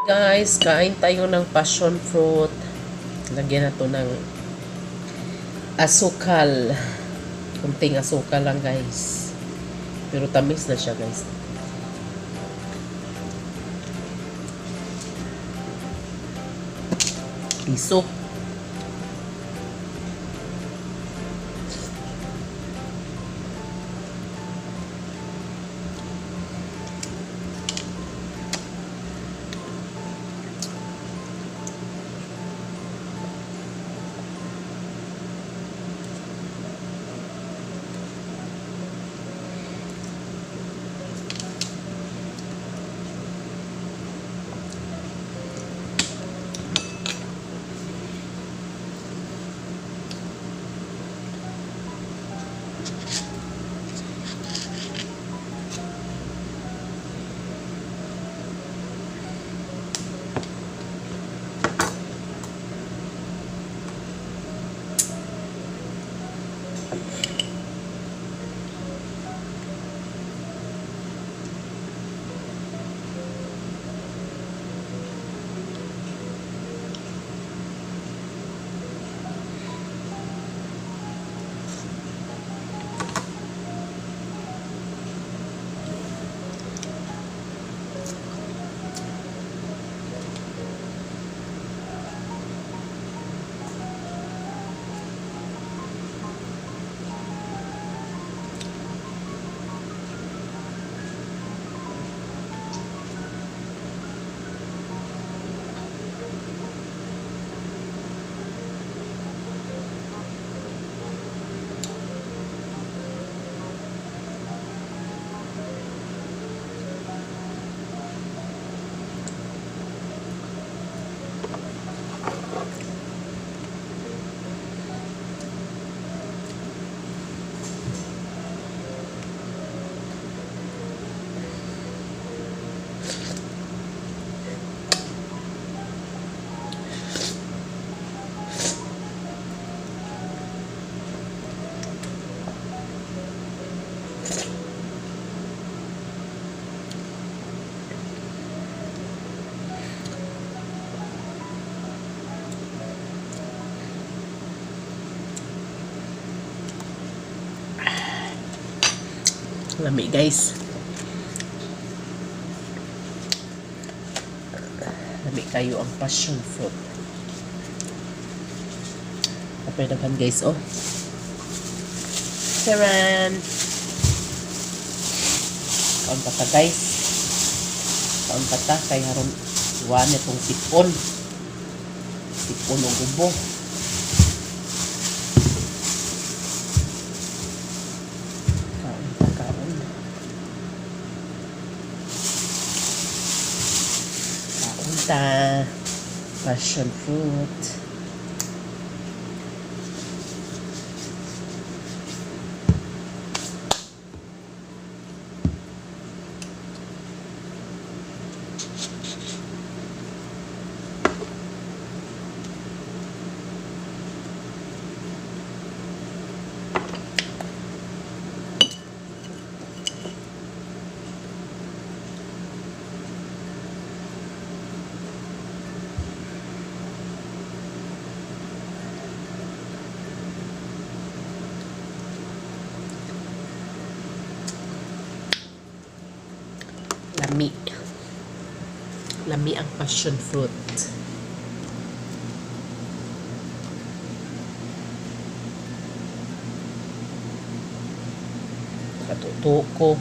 Guys, kain tayo ng passion fruit. Lagyan na to ng asukal. Kunting asukal lang, guys. Pero tamis na siya, guys. Piso. Lami, guys. Lami kayo ang passion fruit. Kapay daghan, guys, oh. Charan! Kaon pa ta, guys. Kaon pa ta kay haron iwan itong sipon. Sipon og ubo. Kaon ta, kaon. Kaon ta. Passion fruit. Lami. Lami ang passion fruit. Katuto ko.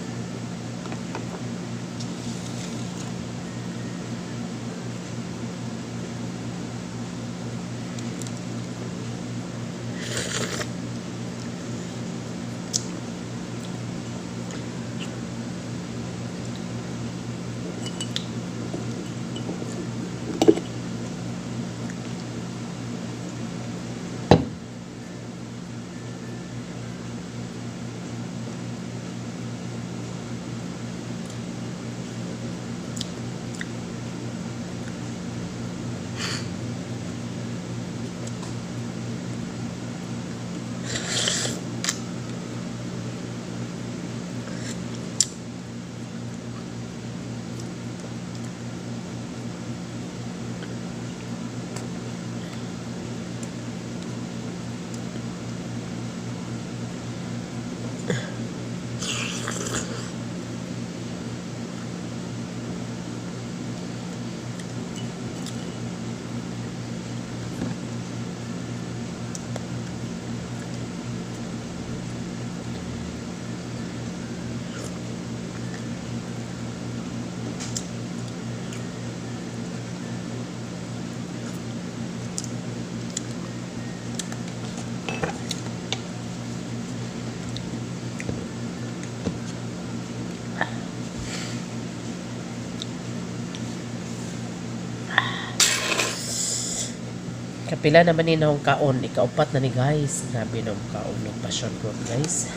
Kapila naman ni nahong kaon, ikaupat na ni, guys. Grabe na ang kaon ng passion fruit, guys.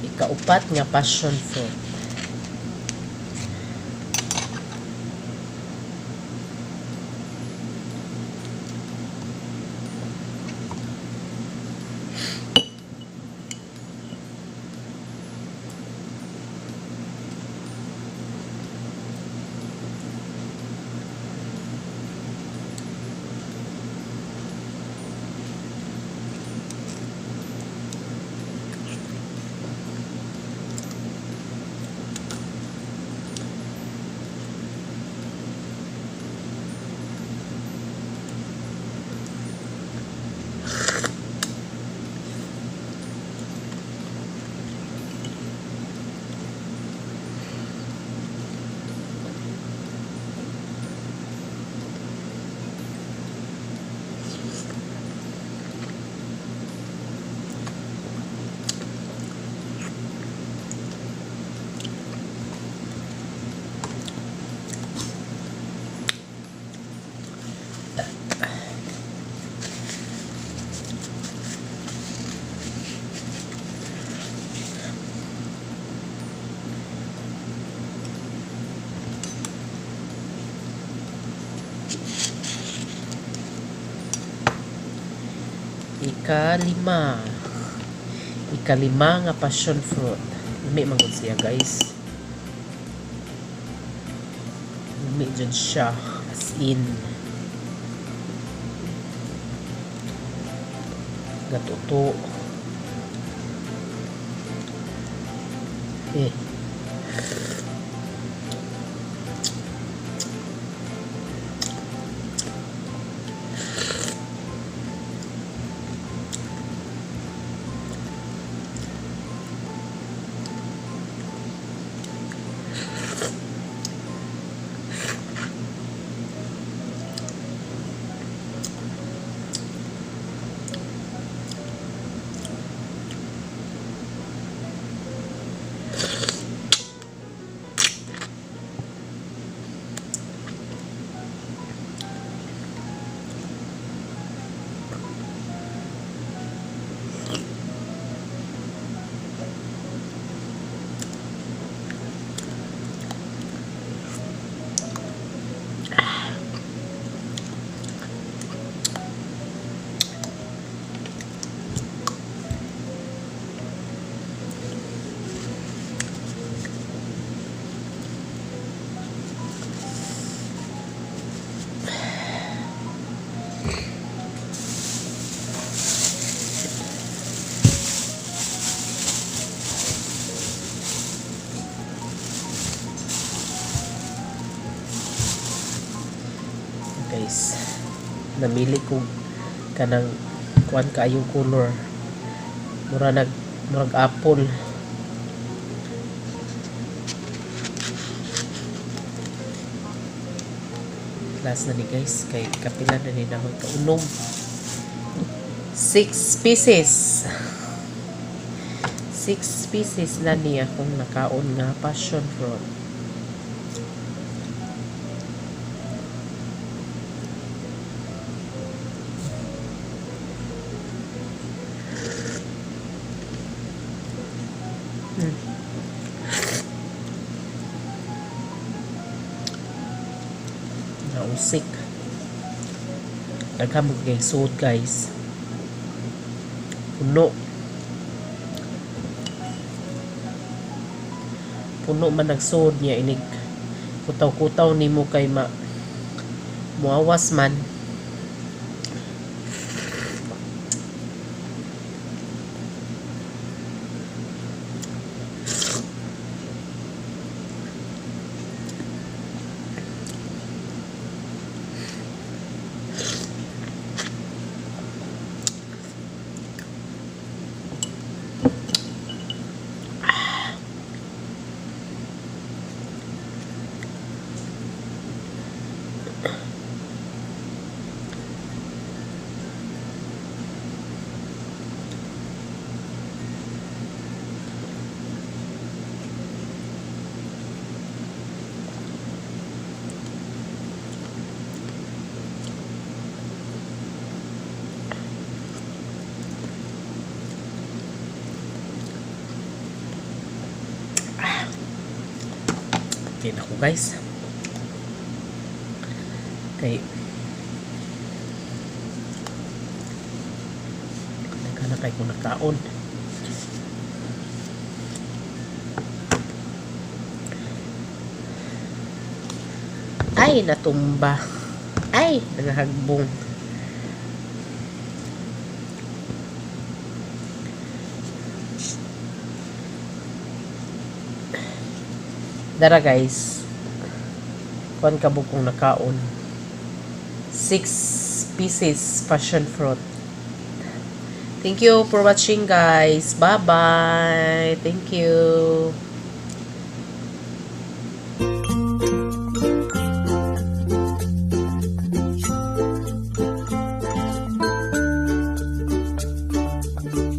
Ikaupat nga passion fruit. Ikalima. Ikalima nga passion fruit. Lami man gud siya, guys. Lami jud siya. As in. Gatuto. Eh. Guys, namili ko kanang kuan kaayong color. Mura nag murag apple. Last na ni, guys, kay kapila na ni nahoy kaunom. Six pieces. Six pieces na niya kung nakaon nga passion fruit. Nausik. Daghan mo kay sud, guys. Puno. Puno man nagsud niya inig kutaw-kutaw nimo kay ma muawas man. Okay na ko, guys. Kay nagana kay kung nakaon. Ay, natumba. Ay, nangahagbong. Dara, guys. Kuan ka bukong nakaon. Six pieces passion fruit. Thank you for watching, guys. Bye-bye. Thank you.